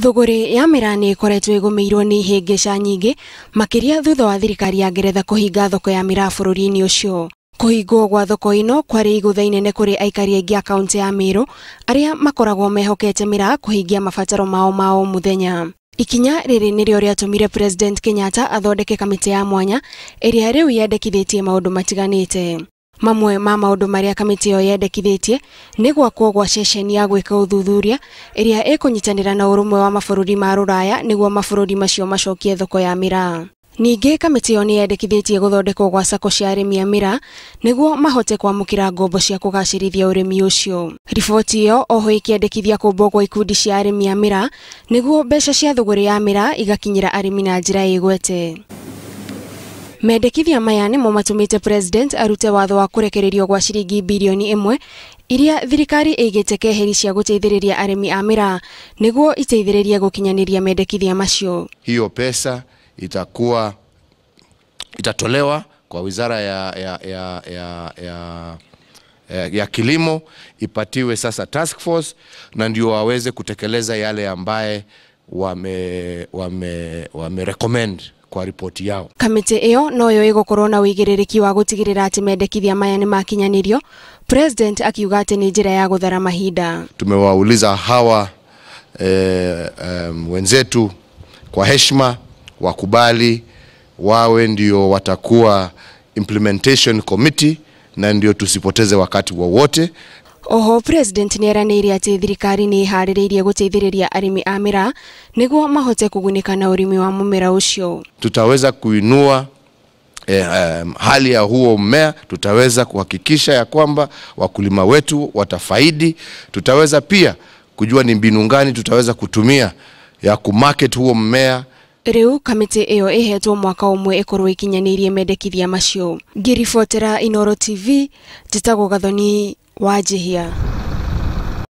Thũgũrĩ ya mĩraa nĩ ĩkoretwo ĩgũmĩirwo nĩ ihĩngĩca nyingĩ makĩria thutha wa thirikari ya Ngeretha kũhinga thoko ya mĩraa bũrũri-inĩ ũcio. Kũhingwo gwa thoko ĩno kwarĩ igũtha inene kũrĩ aikari aingĩ a kaunti ya Meru arĩa makoragwo mehokete mĩraa kũhingia mabataro mao ma o mũthenya. Ikinya rĩrĩ nĩrĩo rĩatũmire President Kenyatta athondeke kamĩtĩ ya mwanya ĩrĩa rĩu yendekithĩtie maũndũ matiganĩte. Mamwe ma maũndũ marĩa kamĩtĩ ĩyo yendekithĩtie nĩ gwakwo gwa ceceni ya gwĩka ũthuthuria ĩrĩa ĩkũnyitanĩra na ũrũmwe wa mabũrũri ma Rũraya nĩguo mabũrũri macio macokie thoko ya mĩraa. Ningĩ kamĩtĩ ĩyo nĩ yendekithĩtie gũthondekwo gwa sacco cia arĩmi a mĩraa nĩguo mahote kwamũkĩra ngombo cia kũgacĩrithia ũrĩmi ũcio. Riboti ĩyo oho ĩkĩendekithia kũmbwo gwa ikundi cia arĩmi a mĩraa nĩguo mbeca cia thũgũrĩ ya mĩraa igakinyĩra arĩmi na njĩra ĩgwete. Mendekithia maya nĩmo matũmĩte President arute watho wa kũrekererio gwa ciringi birioni 1 iria thirikari ĩigĩte keheri cia gũteithĩrĩria arĩmi a mĩraa nĩguo iteithĩrĩrie gũkinyanĩria mendekithia macio. Hiyo pesa itakuwa itatolewa kwa wizara ya kilimo, ipatiwe sasa task force na ndio waweze kutekeleza yale ambaye wame recommend kwa ripoti yao. Kamĩtĩ ĩyo noyo ĩgũkorwo na ũigĩrĩrĩki wa gũtigĩrĩra atĩ mendekithia maya nĩ makinyanĩrio. President akiuga atĩ nĩ njĩra ya gũthara mahinda. Tumewauliza hawa wenzetu kwa heshima wakubali wawe ndio watakuwa implementation committee na ndio tusipoteze wakati wowote. Oho President nĩ eranĩire atĩ thirikari nĩ ĩharĩrĩirie gũteithĩrĩria arĩmi a mĩraa nĩguo mahote kũgunĩka na ũrĩmi wa mũmera ũcio. Tutaweza kuinua hali ya huo mmea, tutaweza kuhakikisha ya kwamba wakulima wetu watafaidi, tutaweza pia kujua ni mbinu gani tutaweza kutumia ya kumarket huo mmea. Rĩu kamĩtĩ ĩyo ĩhetwo mwaka ũmwe ĩkorwo ĩkinyanĩirie mendekithia macio. Ngĩribotera Inooro TV, njĩtagwo Gathoni Wanjihia.